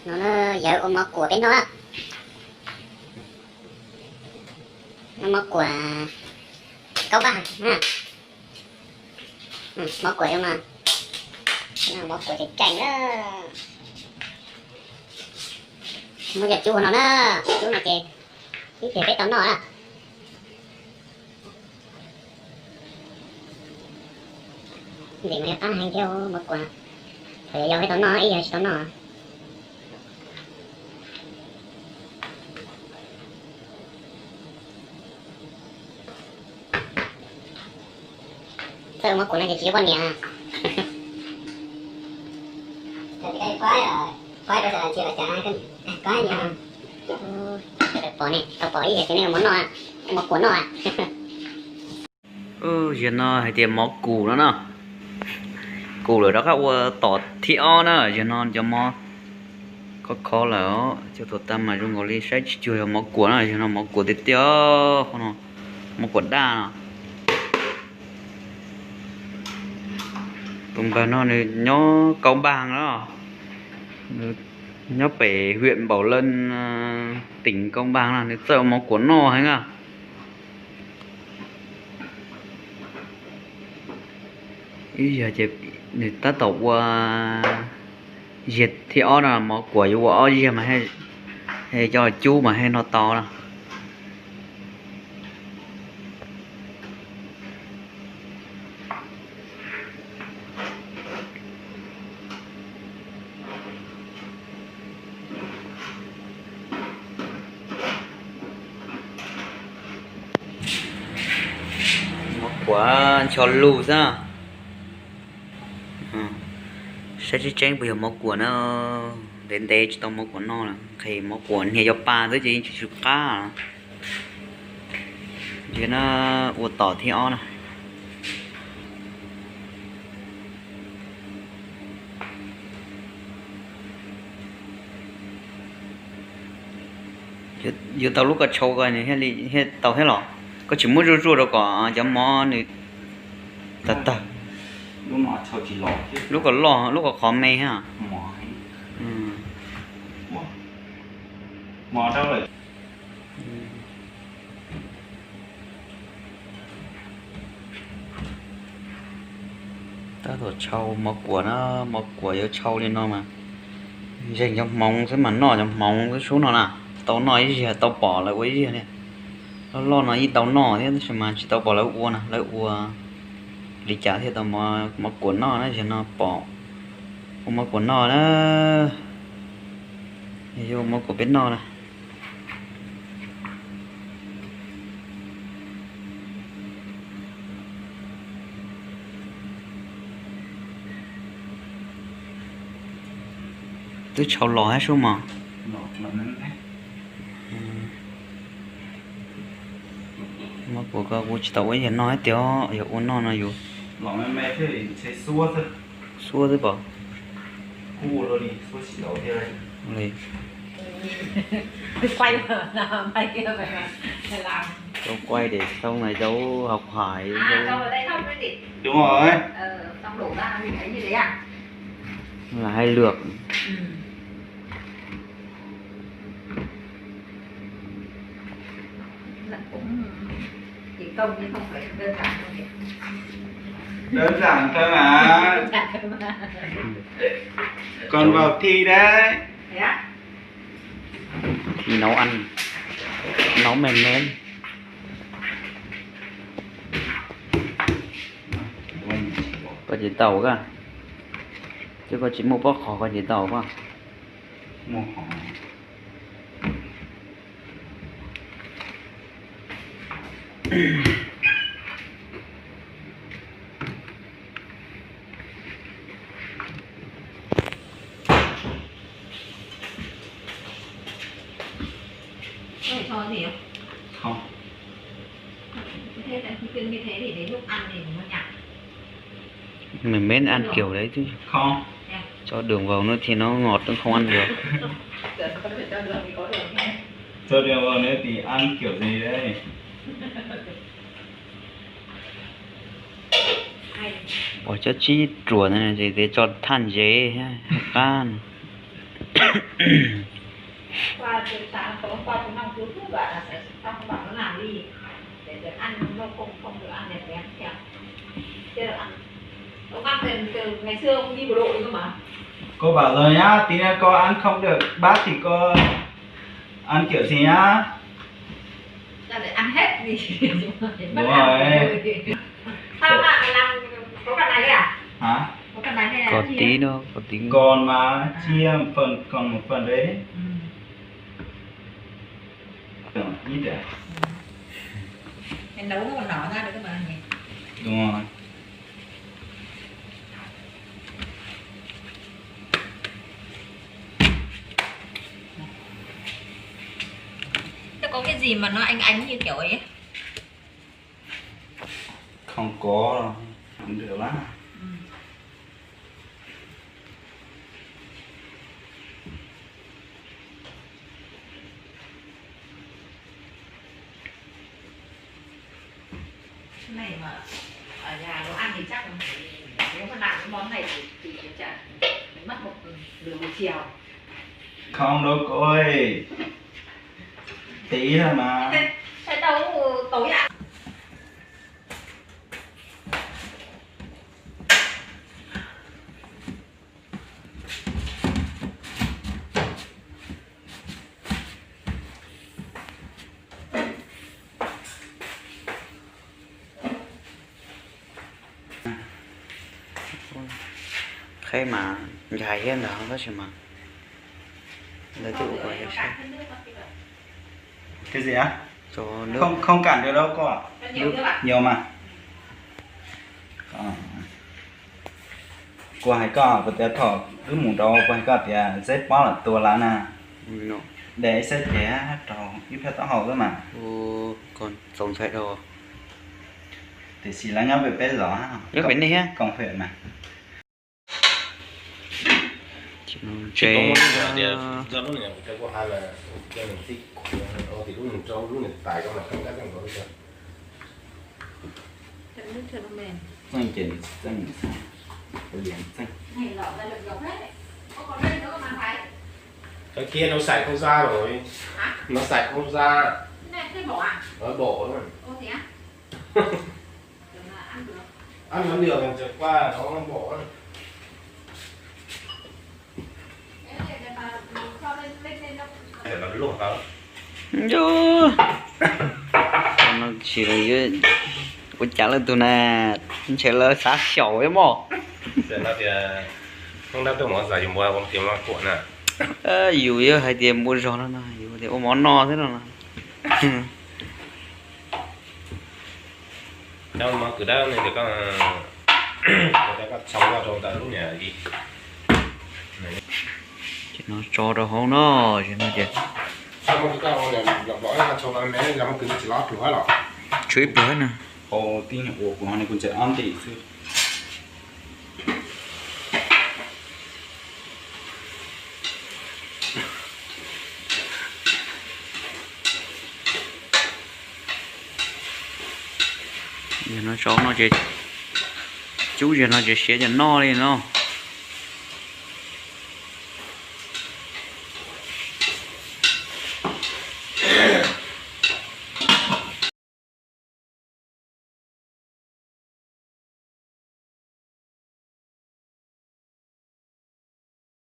No yog ua mov kuam peb noj. Mov kuam kaub npaj. Mov kuam, mov kuam tseem ceeb na. Muab cov cub no na, cub no ces ib pliag peb tau noj na. Ntxim mas yog qab heev thiab mov kuam. Thaum yau peb tau noj ib yam tsis tau noj. Txawj ua mov kuam no ces tsis yuav poj niam. Pom ne, tau pom ib yam ces nej ua mov noj, mov kuam noj. Zaum no hais tias mov kuam no na, kuam lawm rov qab ua tom thib ob na. Zaum no cov mov khov khov lawm, cov tuam tag mas zoo nkaus li saib tsis cuag yog mov kuam na. Zaum no mov kuam tiag tiag, mov kuam daj no. Tus npawg no nws nyob Kaub Npaj no, nyob pem huyện Bảo Lân, tỉnh Cao Bằng no, nws txawj ua mov kuam noj heev na. Ib zaug ces nws tab tom ua, zaug thib ob no mov kuam yuav ua ob zaug mas, coj cub mas thiaj noj tau no. Mov kuam ncho lug xwb. Saib tseeb tseeb puas yog mov kuam na. Ntev ntev tsis tau mov kuam noj lawm, nqhis mov kuam hniav yuav pa xwb ces yeej tsis tsw qab. Ces na, ua tom thib ob na. Yuav tau lub ko tshau ko thiaj tau thiab los? Koj tsis muab zuaj zuaj rau kom cov mov nws tawg tawg. Lub ko loj, lub ko qhov me thiab. Tab tom tshau mov kuam na, mov kuam yuav tshau li no mas, zeeg cov hmoov xwb mas noj cov hmoov xwb sub no na. Tau noj ib zaug, tau pom lawv ua ib zaug li. Loj loj no yeej tau noj thiab tab sis mas tsis tau pom lawv ua na, lawv ua li cas thiaj tau mov kuam noj na. Zaum no pom ua mov kuam noj na, yuav ua mov kuam peb noj na. Twb tshau los thiab sub mog. Mov kuam ko kuv tsis tau ua ib yam noj thiab tiag, yog ua noj no yus xuab xwb pom. Tau quay để sau này dấu học hỏi. Là hay lượt. Đơn giản thôi mà. Còn vào thi đấy. Thi nấu ăn, nấu mềm mềm. Koj tsis tau koj, ces koj tsis muaj pob qhov koj tsis tau koj. Mình mến ăn kiểu đấy chứ. Không. Cho đường vào nữa thì nó ngọt, nó không ăn được. Cho đường vào nữa thì ăn kiểu gì đấy? Ua cov tsib ruam no ces cho than dễ, qab. Qua từ sáng sớm qua từ năm trước trước rồi là sẽ không bảo nó làm gì. Để được ăn, nó không, không được ăn để béo theo. Chứ là ăn, ông ăn từ, từ ngày xưa ông đi bộ đội cơ mà. Cô bảo rồi nhá, tí nữa cô ăn không được bát thì cô ăn kiểu gì nhá. Là để ăn hết đi. Đúng rồi. Sao mà làm có cần này à? Hả? Có cần này hay là chia? Có tí thôi, có tí. Còn mà chia một phần, còn một phần đấy. Ừ. Tưởng ít à? Cái nấu nó còn nở ra được cơ mà nhỉ? Đúng rồi. Nó có cái gì mà nó anh anh như kiểu ấy? Không có đâu, không được lắm. Ừ. Cái này mà ở nhà nấu ăn thì chắc là nếu mà làm cái món này thì, thì, thì chả phải mất một nửa buổi chiều. Không đâu cô ơi. Tí thôi mà. Thế đâu tối à? Qheb mas ncaig thiab ntag tab sis mas lawv twb ua kom yog sab. Cái gì á? Không, không cản được đâu cô ạ. Nhiều mà. Kuv hais koj, kuv tias thaum wb mus rau, kuv hais koj tias Zeb pob lawm tua lawm na. Để Zeb ces rau ib phab taub hau xwb mas. Txaus ntshai dhau. Tiam sis lawv nyob pem peb zos. Nyob pem nej thiab. Koom fem mas. Tsev. Txeej ces txeej, liam txeej. Cái kia nó xài không ra rồi. Hả? Nó xài không ra. Cái này cái bộ à? Ở bộ đó. Ủa thì á? Ăn nó được, ăn qua nó bộ đó. Ncu, no tsis ua cas lawm tus na, ntshe lawv xav xyaum ib mos. Yus yog hais tias npua zog no no, yus tias ua mov no xwb no no. Ces no tso rau hauv no, ces no ces tshuav ib pluag na. Tib nyuag ua kuv ho ne kuv ntse ob ntim xwb. Yog no tso no ces cub zog no ces siav cov noj li no.